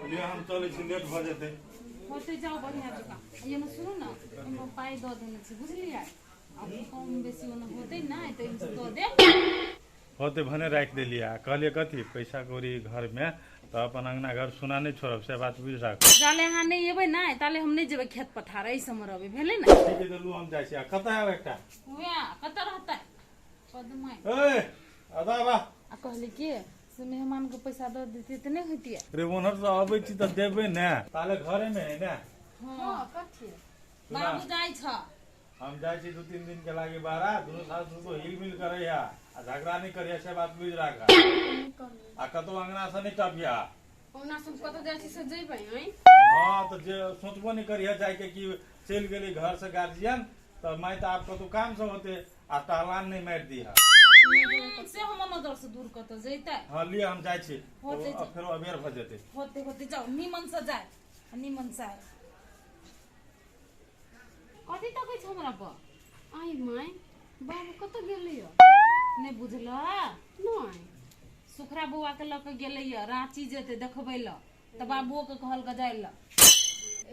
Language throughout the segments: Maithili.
लिअ हम चलै छी लेट भऽ जेतै होते जाओ बढ़िया जकाँ ये ने सुनू ने एहिमे पाइ दऽ देने छी बुझलियै आब कम बेसी ओना होतै नहि तऽ एहिमे दऽ देब होते भने राखि देलियै आ कहलियै कथी पैसा कौड़ी घरमे तऽ अपन अंगना घर सुना नहि छोड़ब से बात बुझि राखब जाले अहाँ नहि एबै ने ताले हम नहि जेबै खेत पथार एहि सबमे रहबै भेलै ने ठीक है चलू हम जाइ छी आ कतऽ आयब एकटा वएह कतऽ रहतै पदमाइ ए अदा बा आ कहली कि से मेहमानके पैसा दऽ देतियै तऽ नहि होइतियै रे ओनहर से अबै छी तऽ देबै ने ताले घरेमे है ने हँ कथी बाबू जाइ छ हम जाइ छी दू तीन दिन के लागे बारा दुनू सासु को हिल मिल करे है आ झगड़ा नहीं करिया से बात बुझ राख आ कतौ अंगना से नहीं टपिया ओना सब कतऽ जाइ छी से जेबै आँय हाँ तो जे सोचबो नहीं करिया जाय के कि चलि गेली घर से गार्जियन तऽ माय तऽ आब कतौ काम सब होते आ टहलान नहीं मारि दिहा से हम नजर से दूर कतऽ जैतै हाँ लिअ हम जाइ छी होते अब फेरो अबेर भऽ जेतै होते होते जाउ निमन से जाय आ निमन से आय कथी तकै छ हमरा पर आइ माय बाबू कतऽ गेलै नहि बुझल नहि सुखरा बौआ के लऽ के गेलैया रांची जेतै देखबै लए तऽ बाबुओ के कहलकै जाय लए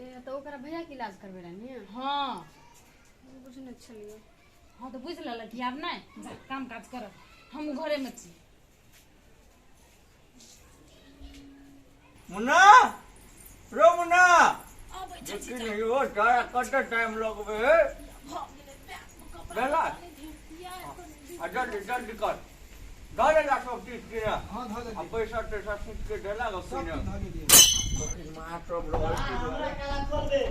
ए तऽ ओकरा भैया के इलाज करबै लए ने हँ बुझने छलियै हँ तऽ बुझि लेलक कि आब नहि जा काम काज करब हम घरेमे छी मुन्ना रो मुन्ना अबै छै देखी नहीं हो तारा कते टाइम लगबे है भऽ गेलै बैग मे कपड़ा भेला? नहि भेटतियै आ जल्दी जल्दी कर धऽ देला सब चीज के हाँ धऽ आ देलियै पैसा तैसा सूट के देला गो सब किने धऽ देलियै माँ सब रहल छी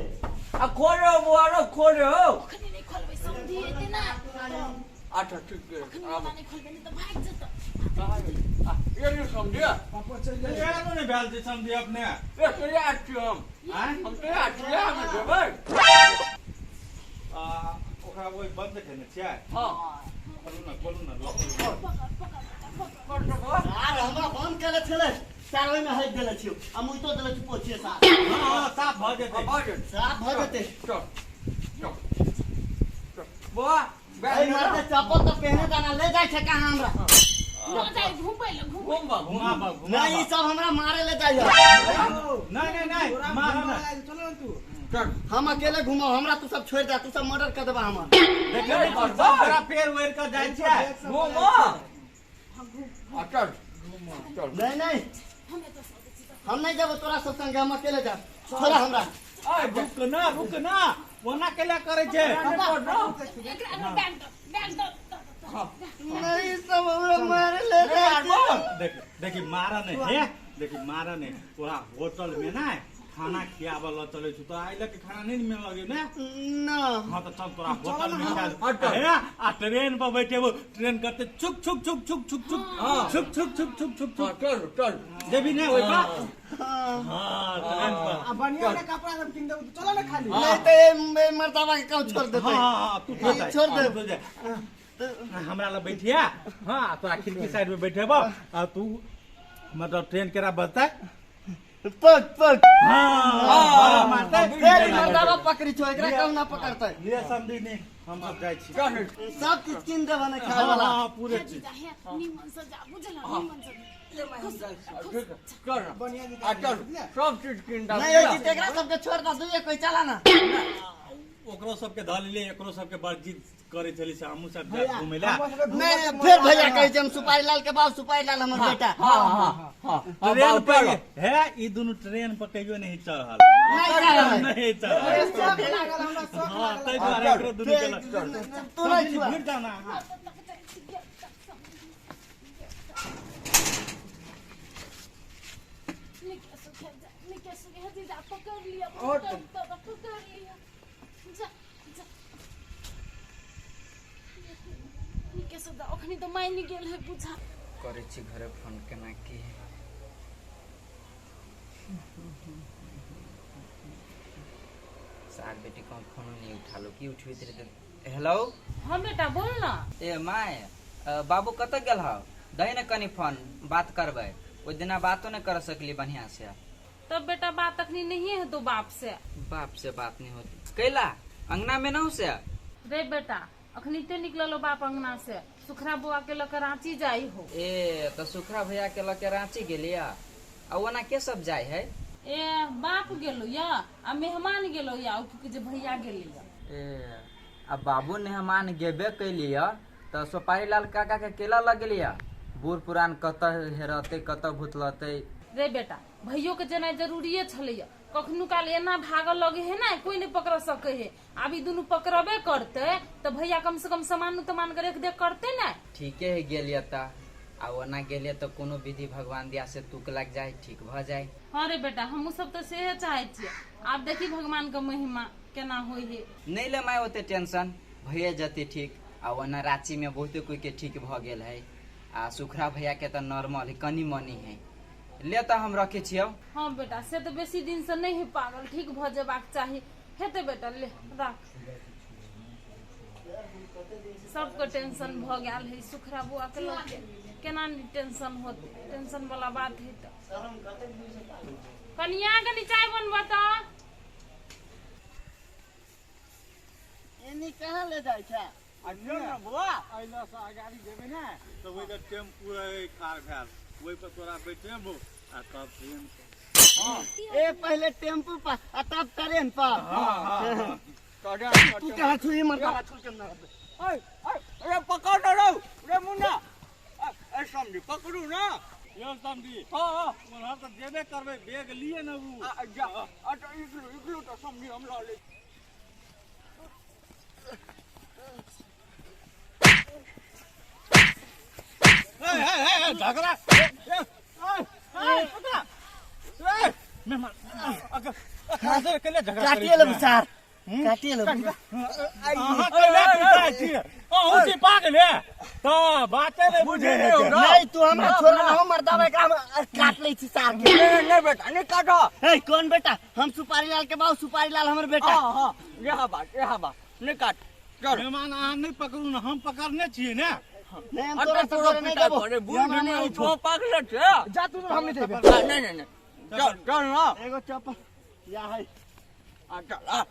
आ खोलो बुआ रो खोलो अखनी नहि खोलबै समझी एते ना अच्छा ठीक छै अखनी आब नहि खोलबै नहि तऽ भागि जेतै कहाँ गेलै? आ, ये नहीं समझिया पापा चलि जाइ एहनो नहि भेल छै समझी अपने ए तैयार छी हम आँय? हम तैयार छी हम देबै आ, ओकरा ओहि बन्द केने छियै हाँ खोलू ने खोलू ने लऽ खोलू। पकड़ पकड़ बेटा पकड़ कर देबो आर हमरा बंद केले छले सार ओहिमे हटि देले छियौ आ मुइतो देले छी पोछे साफ हँ हँ साफ भऽ जेतै भऽ जेतै साफ भऽ जेतै चल चल चल बौआ एहि मारते चप्पल तऽ पेहने दाना ले जाइ छै कहाँ हमरा लऽ जाइ घुमबै लए घुमबै घुमबा घुमाबऽ नहि ई घुमाबऽ सब हमरा मारे ले जाइए नहि नहि नहि मारऽ नहि चल ने तू चल हम अकेले घुमब हमरा तू सब छोड़ि दे तू सब मर्डर कर देबा हमर देखियौ ने सब गोरा पेड़ ओढ़ि कऽ जाइ छै घुमो आ चल चल नहीं नहीं हम नहीं जाबो तोरा सब संगे हम अकेले जाब छोड़ा हमरा आइ रुक ना रुक ना ओना केला करै छै एकरा बैग दो बैग दो नहीं सब हमरा मारे ले जाइ छै। देख देखी मारऽ नहि हे देखी मारऽ नहि तोरा होटल में ना खाना खियाबऽ लऽ चलै छु तोरा आइ लग खाना नहीं मिल लगे ने ना हाँ तो चल तोरा होटल में खिया हाँ, चल। हे आ ट्रेन पर बैठेबो ट्रेन करते छुक छुक छुक छुक छुक छुक हाँ। छुक छुक छुक छुक छुक हाँ छुक चल चल जेबी ने ओइ पर हाँ। हाँ ट्रेन पर आ बढ़िया बढ़िया कपड़ा सब किन देबो चल ने खाली नहीं तो ये मर्दावा के कहूँ छोड़ देते हाँ हाँ हाँ तू तो जा छोड़ दे। तू जा। हमरा लग बैठिया हाँ तोरा खिड़की साइड में बैठेबो आ तू मतलब ट्रेन केरा बजतै पक पक हाँ मारतै फेर मर्दावा पकड़ी छो एकरा कहूँ ना पकड़ते लिए समझी नहीं हम सब जाइ छी चल सब किछ किन देबा ने खाए हाँ वाला हाँ पूरे चीज हे निमन से जा बुझल निमन से ठीक है चल बढ़िया आ चल सब चीज किन नहीं होई छै एकरा सबके छोड़ दा दुइये कोई चला ना ओकरो सबके धऽ लेलियै एकरो सबके बड़ जिद करै छली से हमहूँ सब जायब घुमै लए नहीं फिर भैया कहै छै हम सुपारी लाल के बाप सुपारी लाल हमर बेटा हाँ हाँ हाँ हाँ ट्रेन बाबू, पर चल हे ई दुनू ट्रेन पर कहियो नहीं चढ़ल नहीं चढ़ल नहीं चढ़ल शौक लागल हमरा शौक हाँ लागल ताहि दुआरे एकरो दुनू के लग- तू नहीं छुआ घुरि जाउ ना अहाँ। निके सुखे जा निके सुखे जीजा पकड़ लिया पकड़ पकड़ लिया जा जा निके सुधा अखनी तऽ मानि गेल है बुझा करै छी घरे फोन केना की सार बेटी कहूँ फोन नहीं उठा लो की उठबैत रहे तऽ हेलो हाँ बेटा बोल ना ए my बाबू कतऽ गेल हौ दही ने कनी फोन बात करबै ओहि दिना बातो नहि कर सकली बढ़िआँ से तब बेटा बात अखनी नहीं है तो बाप से बाप से बात नहीं होती कैला अंगना में न से रे बेटा अखनी ते निकललो बाप अंगना से सुखरा बुआ के लके रांची जाई हो ए तऽ सुखरा भैया के लके रांची गेलिया आ ओना के सब जाय है ए बाप गेलो या आ मेहमान गेलो या ओ की जे भैया गेलै या। ए आ बाबू मेहमान गेबे कैलिय तऽ सोपारी लाल काका के केला लगलिय बूढ़ पुरान कतऽ हेरतै कतऽ भुतलतै। रे बेटा भैयो के जेनाइ जरूरिये छलैया। कखनो काल एना भागल लगे है ना कोई नहीं पकड़ सके है। आब ई दुनू पकड़बे करते तऽ भैया कम से कम सामान तमान के रेख देख करते ना। ठीके है गेलिय तऽ आ ओना गेलिय तऽ कोनो विधि भगवान दिया से तुक लग जाए ठीक भऽ जाए। हाँ रे बेटा हमहूँ सब तऽ सेहे चाहै छियै। आब देखी भगवान के महिमा केना होइ है। नहीं ले my ओते टेंशन भैया जते ठीक। आ ओना रांची में बहुते कोई के ठीक भऽ गेल है आ सुखरा भैया के तऽ नॉर्मल है कनी मनी है। ले तऽ हम रखे छियौ। हाँ बेटा से तऽ बेसी दिन से नहीं है पागल ठीक भऽ जेबाक चाही। हेतै बेटा ले राख। सबके टेंशन भऽ गेल है सुखरा बुआ के लऽ के केना नहीं टेंशन होतै टेंशन वाला बात है तऽ। कनिया कनी चाय बनबऽ तऽ। एनी कहाँ ले जाइ छै? आ चल ना बुआ अइला से अगाड़ी जेबै ने तऽ ओहि जे टेम्पू रहै ठाढ़ भेल ओहि पर तोरा बैठेबो आ तब ट्रेन पर। हाँ ए पहले टेम्पू पर आ तब ट्रेन पर। हाँ तू कहाँ छुई मरदा छू के ना। अरे पकड़ ना रौ रे मुन्ना। ए समझी पकड़ू ना। यौ समझी। हाँ हाँ ओनहर तऽ जेबे करबै बैग लिए ने उ। आ जा आ तऽ इकलू इकलू तऽ समझी हम लऽ ले। झगड़ा काटिए लेब सर काटिए लेब। नहीं तू हमरा छोड़ा ना हम मर्दावे का काट लै छी सार के। नहीं बेटा नहीं काटो। ए कौन बेटा? हम सुपारी लाल के बाबू सुपारी लाल हमर बेटा। हां हां यह बात यह बात नहीं काट। चल मेहमान अहाँ नहीं पकड़ू ना हम पकड़ने छियै ने। नहीं हम तोरा सब नहीं देबो। अरे बूढ़ नहीं तो पागल छै। जा तू हम नहीं देबे। नहीं नहीं नहीं चल चल ना एगो चप्पल या है। आ चल आ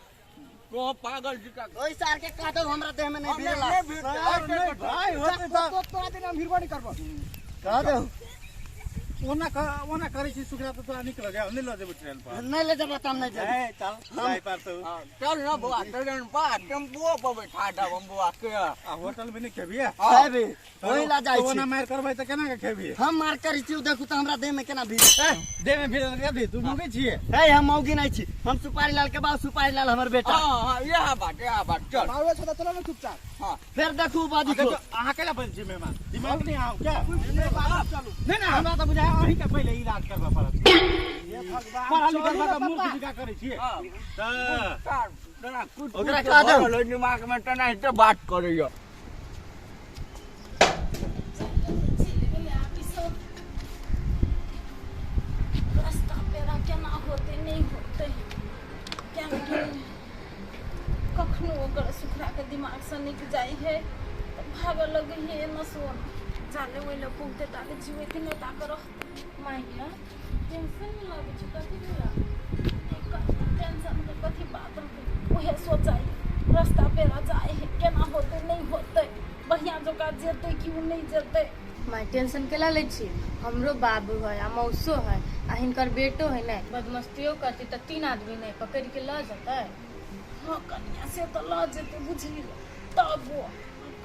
तो पागल जी का ओई सार के काटो हमरा देह में नहीं भिड़ला। नहीं भाई होते तो तोरा दिन हम भिड़बो नहीं करबो। कह दे ओना ओना करै छी सुखरा तऽ तोरा नीक लगै नहीं लऽ जेबो ट्रेन पर। नहीं ले जेबो त हम नहीं जेबो। ए चल जाय पर तू। चल ना बुआ ट्रेन पर टेम्पुओ पर बैठा देब हम बुआ के। आ होटल में नहीं खेबिए? खेबी ओही ला जाइ छी। ओना मार करबै तऽ केना के खेबिए? हम मार करै छी देखू तऽ हमरा देह में केना भीड़। ए देह में भीड़ लगे तू मौगी छिए? ए हम मौगी नहीं छी हम सुपारी लाल के बाप सुपारी लाल हमर बेटा। हां हां यह बात यह बात चल बाबू छोड़ा चलो ना चुपचाप। हां फिर देखू बाजी को। अहाँ केला बजै छी मेहमान दिमाग नहीं आउ क्या? चलू नहीं ना हमरा तऽ बुझाय अहीं के पहिले इलाज करबऽ पड़त। हे भगवान पढ़ल लिखल बा मूर्ख जकाँ करै छियै। तऽ तोरा कुछ ओकरा कह दे दिमाग में तना तो बात करैया। रास्ता पेरा केना होतै नहीं होतै केना कखनो ओकर सुखरा के दिमाग से निक जाइ है तऽ भागऽ लगै है एना सोन जाले ओहि लए पुगतै ताके जीवैत नहि ताके रहतै। माइया टेंशन नहीं लगै छै कथी भेला? टेंशन के कथी बात रहै उहे सोचाइ रास्ता पेरा जाइ है केना होतै नहीं होतै बढ़िया जकाँ जेतै कि ओ नहीं जेतै। My tension केला लै छी? हमरो बाबू है आ मौसो है आ हिनकर बेटो है ने बदमस्तियो करती तऽ 3 आदमी नहीं पकड़ के लऽ जेतै। हाँ कनिया से तऽ लऽ जेतै बुझली तब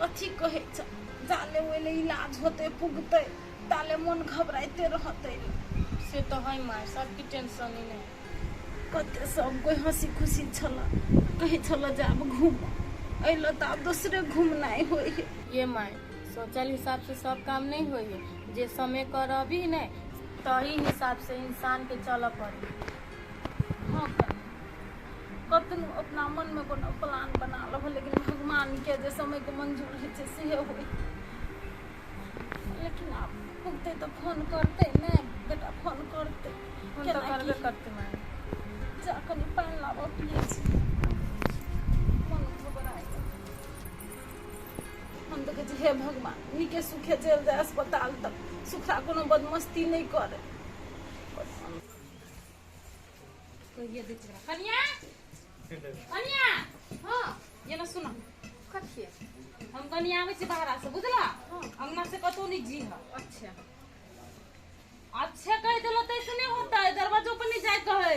कथी कहै छै जाले ओहि लए इलाज होतै पुगतै ताले मन घबराइते रहतै। से तऽ है माय सबके टेंशन ही नहीं। कते सब कोई हंसी खुशी छल कहै छल जे आब घूम अइल तऽ आब दोसरे घूमनाइ होइ है। ये my सोचल हिसाब से सब काम नहीं होइ है जे समय करबी नहीं तही हिसाब से इंसान के चलऽ पड़े। हाँ कतनो अपना मन में कोनो प्लान बना लहो लेकिन भगवान के जे समय के मंजूर होइ छै सेहे होइ। लेकिन आब पुगतै तऽ फोन करतै ने बेटा फोन करतै। फोन तऽ करबे करतै माय। जा कनी पानि लाबऽ पियै छी मन घबराइ। हम तऽ कहै छी हे भगवान नीके सुखे चलि जाय अस्पताल तक सुखरा कोनो बदमस्ती नहीं करे। कनिया कनिया हाँ ये ना सुनो कथी? हम कनिया आबै छी बाहरा से बुझला अंगना से कतौ नहीं जी है। अच्छा अच्छे कह दिलो तो ऐसे नहीं होता है दरवाजो पर नहीं जाए कहे।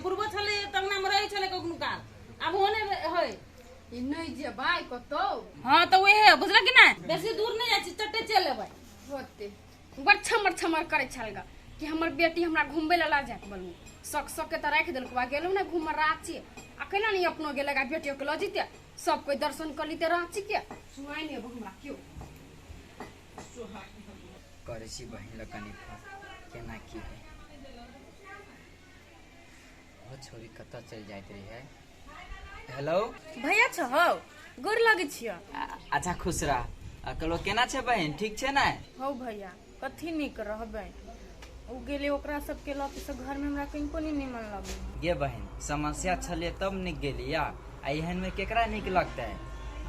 पूर्व छलै तंगना में रहै छलै कखनो काल आब होने है ई नहि जेबै कतौ। हाँ तऽ ओहे बुझल कि नहि, बेसी दूर नहि जाइ छी, चट्टे चलि एबै। होते बड़ छमर छमर करै छल ग कि हमर बेटी हमरा घुमबै लए लऽ जायत। बोलू सक सक के तऽ राखि देलको आ गेलहुँ ने घूमऽ राँची, आ केना नहि अपनो गेलक आ बेटियो के लऽ जैते, सब कोइ दर्शन कऽ लीते राँची के। सुनाइ नहि अबै हमरा केओ। करै छी बहिन लग कनि फोन, केना की है। ओ छोरी कतऽ चलि जाइत रही है। हेलो भैया छहो, गोर लगै छियौ। अच्छा खुश रह। कहलो केना छै बहिन, ठीक छै ने? हौ भैया कथी नीक रहबै, ओ गेलै ओकरा सबके लऽ के से घरमे हमरा कनिको नहि नीमन लगै। गे बहिन समस्या छलै तब नीक गेली या, आ एहन में केकरा नीक लगतै।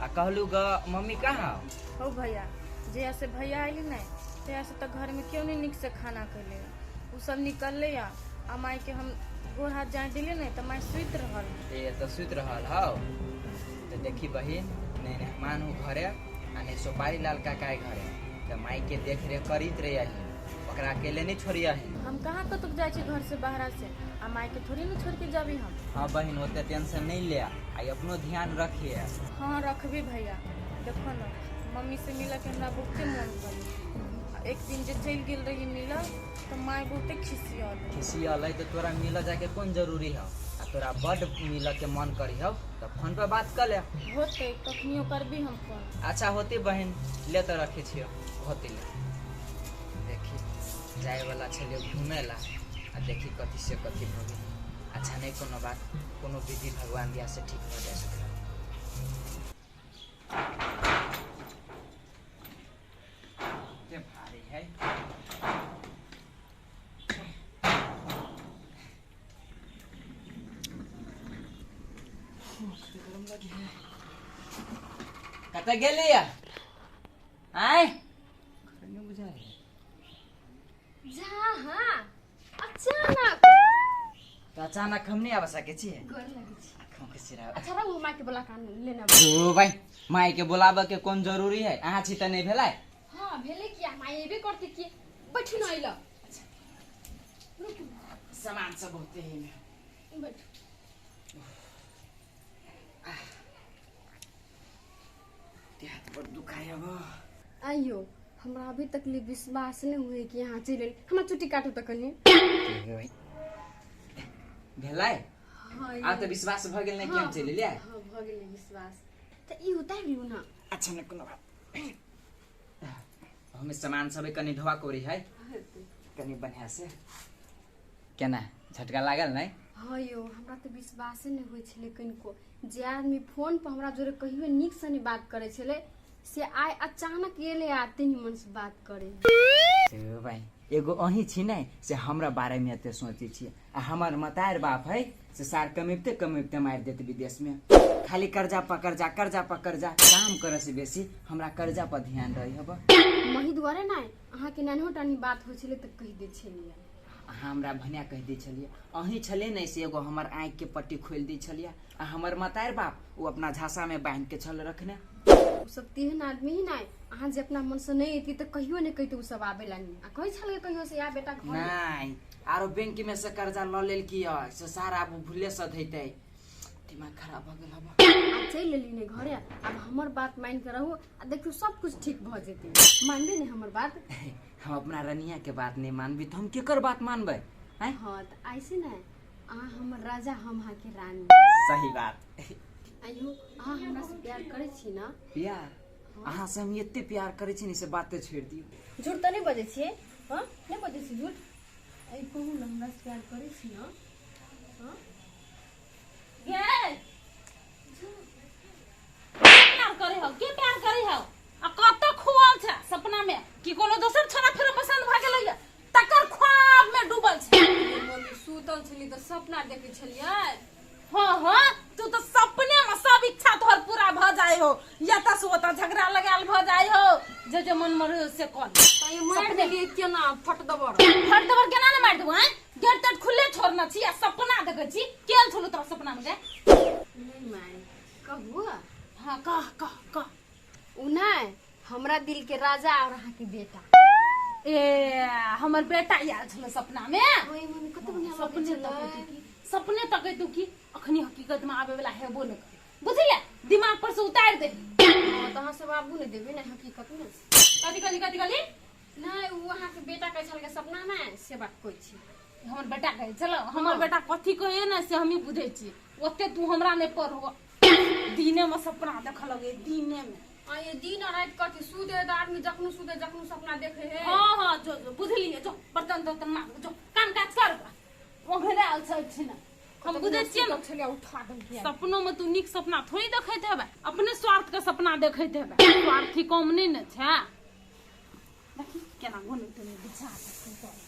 आ कहलू ग मम्मी कहाँ? हौ भैया जहिया से भैया अयली ने तहिया से तऽ घरमे केओ नहि नीक से खाना खैले, ओ सब निकललै या आ मायके हम गोड़ हाथ जाय दिले ने तऽ माय सुति रहल। ए तऽ सुति रहल हौ। तऽ देखी बहिन, नहि मेहमान हो घरे आ नहि सोपारी लाल काका घरे, तऽ माय के देख रेख करैत रहियही, ओकरा अकेले नहीं छोड़ियही। हम कहाँ कतौ जाइ छी घर से बाहर से, आ माय के थोड़ी ने छोड़ के जाबी हम। हाँ बहिन ओते टेंशन नहीं ले, आ अपनो ध्यान रखिए। हाँ रखबी भैया। देखो न मम्मी से मिलऽ के हमरा बहुते मन करे, एक दिन जे चलि गेल रही मिलऽ तऽ माय बहुते खिसियल। खिसियल है तऽ तोरा मिलऽ जाके कोन जरूरी हौ, आ तोरा बड मिलऽ के मन करी हौ तऽ फोन पर बात कर ले। होते कखनियो करबी हम फोन। अच्छा होती बहिन, ले तऽ रखे छियो, होती ले। देखी जाए वाला छलियै घूमे ला आ देखी कथी से कथी भऽ गेल। अच्छा नहीं कोनो बात, कोनो विधि भगवान दिया से ठीक भऽ जाए सकल। भारी है। कतऽ गेली या? आय जा हाँ अचानक तो अचानक हम नहीं आबि सकै छी। गोर लगै छी। खुशी रह। अच्छा रहू, माय के बोला कान लेना। ओ भाई माय के बोलाबऽ के कोन जरूरी है, अहाँ छी तऽ नहीं भेलै। हाँ भेलै किया, माय एबे करते की, बैठू न अइल। अच्छा रुकू, सामान सब बहुते है। बैठू। हाथ पर दुखाय अब। आइयो हमरा अभी तक ले विश्वास नहीं हुए कि यहाँ चलि एली। हमरा चुट्टी काटू तऽ कनि। भेलै? हाँ आब तऽ विश्वास भऽ गेल ने कि हम चलि एलियै? हाँ भऽ गेलै विश्वास। तऽ ई उतारि लियौ न। अच्छा न कोनो बात, हमें सामान सब कनि धोआ कोरी है कनि बढ़िया से। केना झटका लागल नहीं? हाँ यौ हमरा तऽ विश्वासे नहि होइ छलै कनिको, जे आदमी फोन पर हमरा जोरे कहियो नीक से नहि बात करै छलै से आइ अचानक एलै आ एते निमन से बात करे। भाई एगो अहीं छी ने से हमरा बारे में एते सोचै छी, आ हमर मतार बाप है से सार कमेबते कमेबते मारि देत विदेश में, खाली कर्जा पर कर्जा, कर्जा पर कर्जा। काम करे से बेसी हमरा कर्जा पर ध्यान रही हब। मही दुआरे नहि अहाँके नन्हो टानी बात होइ छलै तऽ कहि दै छलियै। अहाँ हमरा भने कहि दै छलियै, अहीं छलियै ने से एगो हमर आँखि के पट्टी खोलि दै छलियै, आ हमर मतार बाप ओ अपना झांसा में बान्हि के छल रखने। ओ सब तेहन आदमी ही नहि, अहाँ जे अपना मन से नहि एती तऽ कहियो नहि कहिते ओ सब आबै ला नहि, आ कहै छलै कहियो से आ बेटा घर। नहीं आरो बैंक में से कर्जा लऽ लेलकी है से सारा आब भूले सधैतै, दिमाग खराब भऽ गेल हब। आब चलि एली ने घरे, आब हमर बात मान के रहू आ देखियौ सब कुछ ठीक भऽ जेतै। मानबे ने हमर बात? हम अपना रनिया के बात नहीं मानबी तऽ हम केकर बात मानबै? हाँ तऽ ऐसे ने अहाँ हमर राजा, हम अहाँ के रानी। सही बात। आइयो अहाँ हमरा से प्यार करै छी ना? प्यार? अहाँ से हम एते प्यार करै छी ने से बाते छोड़ि दियौ। झूठ तऽ नहि बजै छियै? हाँ नहि बजै छी झूठ? ऐ कहू ने हमरा से प्यार करै छी ना? हाँ गे प्यार करै हौ, के प्यार करै हौ? आ कतऽ खोअल छै सपना में कि कोनो दोसर छोरा फेर पसंद भऽ गेलै तकर ख्वाब में डूबल छै। मम्मी सुतल छली तऽ सपना देखै छलियै। हाँ हाँ तू तो सपने में सब इच्छा तोहर पूरा भऽ जाय हो, या तऽ से ओतऽ झगड़ा लगायल भऽ जाय हो, जे जे मन में रहे से कर। मारि देलियै केना फट दबर? फट दबर केना ने मारि देबो? आँय गेट तेट खुले छोड़ने छी आ सपना देखै छी, केल छलू तोरा सपना में गे? नहीं माय कहू। हाँ कह कह कह। उ नहि हमरा दिल के राजा और अहाँ के बेटा। ए हमर बेटा आयल छलै सपना में। ओए मम्मी कते बढ़िया लगै सपने छलै। तऽ होती की सपने तकै तू की अखनी हकीकत में आबे वाला हेबो न करे बुझले दिमाग पर से उतार दे। हाँ, तऽ अहाँ सब आबू ने देबै ने हकीकत में। कथी कथी कथी कथी? नहि ओ अहाँके बेटा कहै छल सपना मे से बात कहै छी। हमर बेटा कहै छल? हमर बेटा कथी कहै ने से हमही बुझै छी। ओते तू हमरा नहि पढ़ो, दिने में सपना देख लगे दिने में। आ ये दिन और रात कथी सुते तऽ आदमी जखनो सुते जखनो सपना देखे है। हाँ हाँ जो जो बुझलिए, जो बर्तन तर्तन मांग, जो काम काज कर। ओघरे आयल छै ने, हम बुझै छियै ने। छलियै उठा देलकै। सपनो में तू नीक सपना थोड़ी देखैत हेबे, अपने स्वार्थ के सपना देखैत हेबे। स्वार्थी कम नहीं ने छै। देखी केना गोने तोने बिछा देलकै।